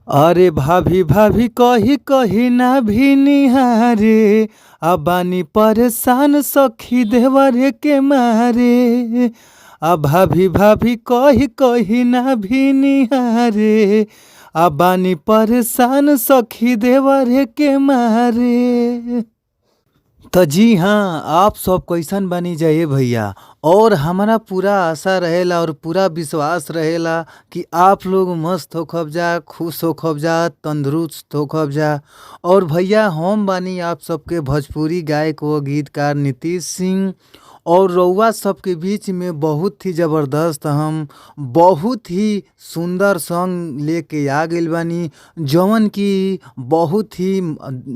अरे भाभी भाभी कही कही ना भी निहारे, आ बानी परेशान सखी देवरे के मारे। आ भाभी भाभी कही कही ना भी निहारे, आ बानी परेशान सखी देवरे के मारे। तो जी हाँ, आप सब कैसन बानी जाइए भैया। और हमारा पूरा आशा रहेला और पूरा विश्वास रहेला कि आप लोग मस्त होखब जा, खुश होखब जा, तंदुरुस्त होखब जा। और भैया हम बानी आप सबके भोजपुरी गायक व गीतकार नीतीश सिंह, और रउआ सबके बीच में बहुत ही ज़बरदस्त हम बहुत ही सुंदर सॉन्ग लेके आ गइल बानी, जवन की बहुत ही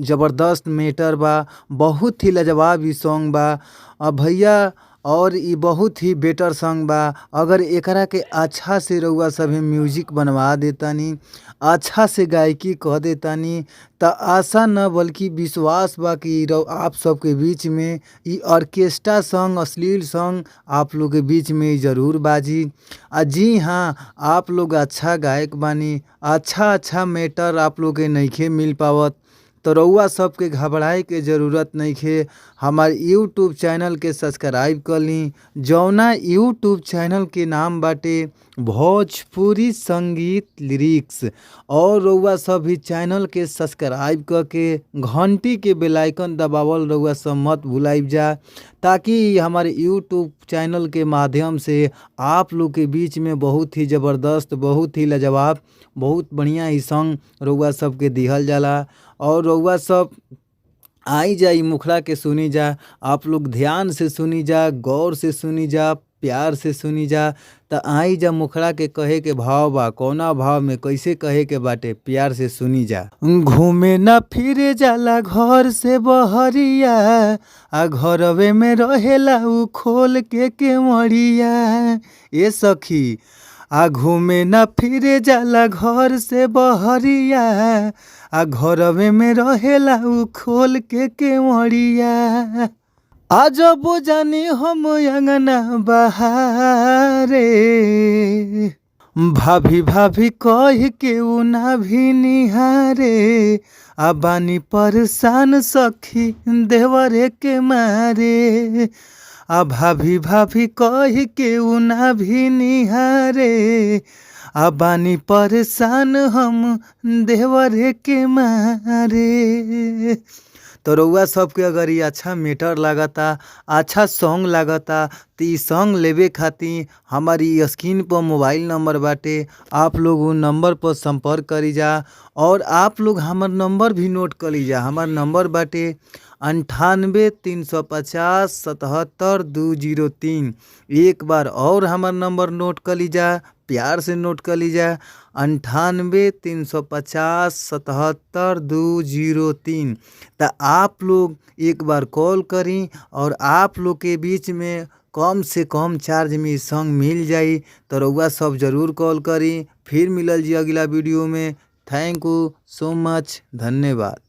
ज़बरदस्त मैटर बा, बहुत ही लाजवाब ई सॉन्ग बा। अब भैया और ई बहुत ही बेटर सॉन्ग बा। अगर एकरा के अच्छा से रउआ सभे म्यूजिक बनवा देतानी, अच्छा से गायकी कह देतानी, त आशा न बल्कि विश्वास बा कि आप सबके बीच में ई ऑर्केस्ट्रा सॉन्ग, अश्लील सॉन्ग आप लोग के बीच में ज़रूर बाजी। आ जी हाँ, आप लोग अच्छा गायक बानी, अच्छा अच्छा मैटर आप लोग के नइखे मिल पावत, तो रउआ सबके घबराए के ज़रूरत नइखे। हमार यूट्यूब चैनल के सब्सक्राइब कर ली, जौना यूट्यूब चैनल के नाम बाटे भोजपुरी संगीत लिरिक्स। और रउआ सब भी चैनल के सब्सक्राइब करके घंटी के बेल आइकन दबावल रउआ सब मत भुलाइब जा, ताकि हमारे यूट्यूब चैनल के माध्यम से आप लोग के बीच में बहुत ही ज़बरदस्त, बहुत ही लाजवाब, बहुत बढ़िया ई सॉन्ग रउआ सबके दिहल जाला। और रउआ सब आई जाई मुखड़ा के सुनी जा, आप लोग ध्यान से सुनी जा, गौर से सुनी जा, प्यार से सुनी जा। त आई जा मुखड़ा के कहे के भाव बा, कौना भाव में कैसे कहे के बाटे, प्यार से सुनी जा। घूमे न फिरे जाला घर से बहरिया, आ घरवे में रहेला उ खोल के केवड़िया। ए सखी, आ घूमे न फिरे जाला घर से बहरिया, आ घरवे में रहेला उ खोल के केवड़िया। अजब जानी हम अंगना बहारे, भाभी भाभी कह के उ ना भी निहारे, आ बानी परेशान सखी देवरे के मारे। आ भाभी भाभी कह के उ ना भी निहारे, आ बानी परेशान हम देवरे के मारे। तो रउआ सबके अगर ये अच्छा मैटर लागता, अच्छा सॉन्ग लागता, तो ई सॉन्ग लेवे खातिर हमारी स्क्रीन पर मोबाइल नंबर बाटे, आप लोग उ नंबर पर संपर्क करी जा। और आप लोग हमार नंबर भी नोट कर ली जा। हमार नंबर बाटे 98 350 77 203। एक बार और हमार नंबर नोट कर ली जा, प्यार से नोट कर ली जा, 98 350 77 203। त आप लोग एक बार कॉल करी और आप लोग के बीच में कम से कम चार्ज में सॉन्ग मिल जाई। तो रउआ सब ज़रूर कॉल करी। फिर मिलल जी अगला वीडियो में। Thank you so much, धन्यवाद।